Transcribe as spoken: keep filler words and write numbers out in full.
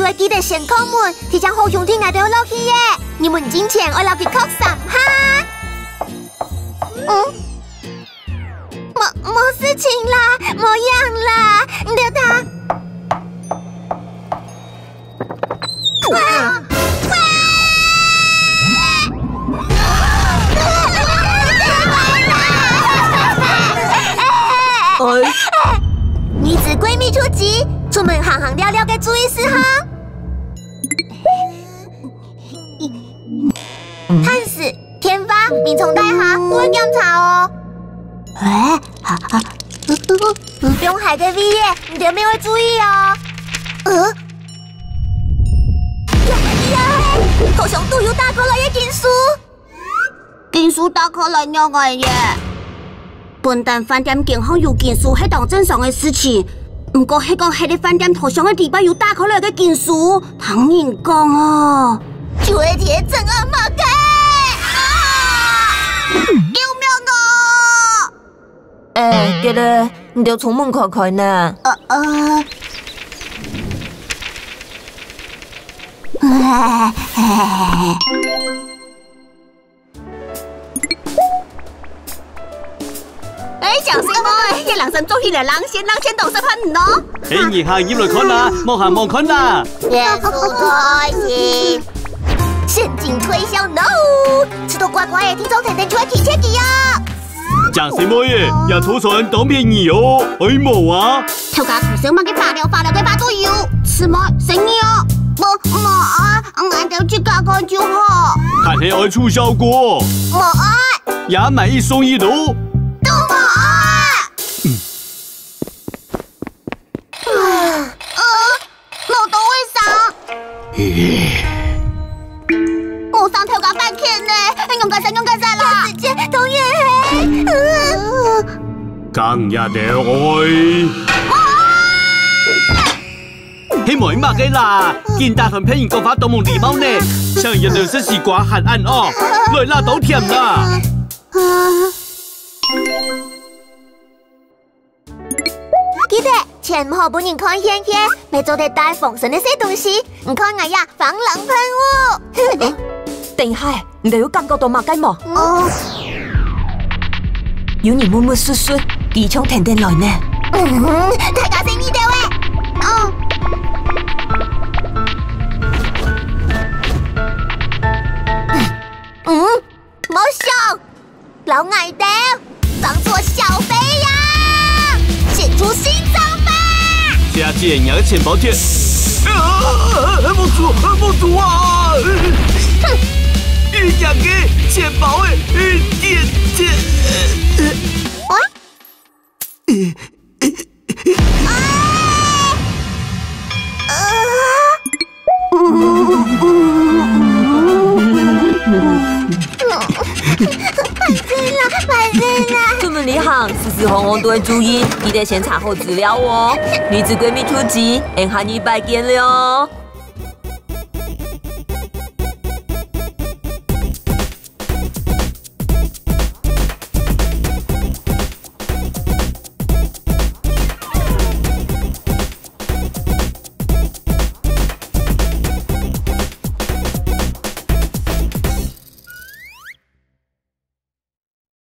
愛記得先敲門，提醒好兄弟𠊎兜落去耶。入門進前愛摎佢敲三下。嗯？無，無事情啦，無影啦，你兜聽。 哎，女子閨蜜出擊，出門行行尞尞个注意事項。探視、電話、眠床底下都愛檢查哦。哎，啊，啊，放鞋个位仔，你兜乜愛注意哦。呃， 呀，呀嘿！好像都有打過來个金屬。金屬打過來仰仔耶？本旦飯店間項有金屬係當正常个事情，毋過係講係在飯店頭上个地板有打過來个金屬，聽人講哦。就係這正啊麼个？啊！救命哦！ 哎，對了，你兜窗門開開呢。呃，呃。哎，小心哦，這人生做起來，人先人先都是很哦。哎，你行入來看啦，莫行望看啦。耶穌開心。陷阱推銷no！試著怪怪个，聽眾天天就會提醒你哦。 正式妹仔，這坐船當便宜哦，愛無啊？頭家出聲麼个花了花了个話都有，試妹，承你哦。無，無愛，𠊎兜自家看就好。還係愛出效果？無愛。也買一送一哦。都無愛。 呃，無到位上。無上頭个半天呢，用个啥，用个啥啦？時間當然係。呃。講也得愛。係無麼个啦，緊打斷別人講話都無禮貌呢，像人類食西瓜還恁哦，來啦，都甜啦。 記得，千毋好分人看現現，乜做得帶防身个細東西。你看𠊎呀，防狼噴霧。等一下，你兜有感覺到麼个無？哦。有人默默窣窣，機槍跈等來呢。嗯，大家細義兜仔。哦。嗯，無想。 摎𠊎兜當作小飛呀，現出新裝備！姐姐，你个錢包貼！啊，目珠，目珠啊！哼！你个錢包誒，錢，錢！喂？ 出門旅行，時時項項都愛注意，記得先查好資料哦。女子閨蜜出擊，𠊎下禮拜見了哦。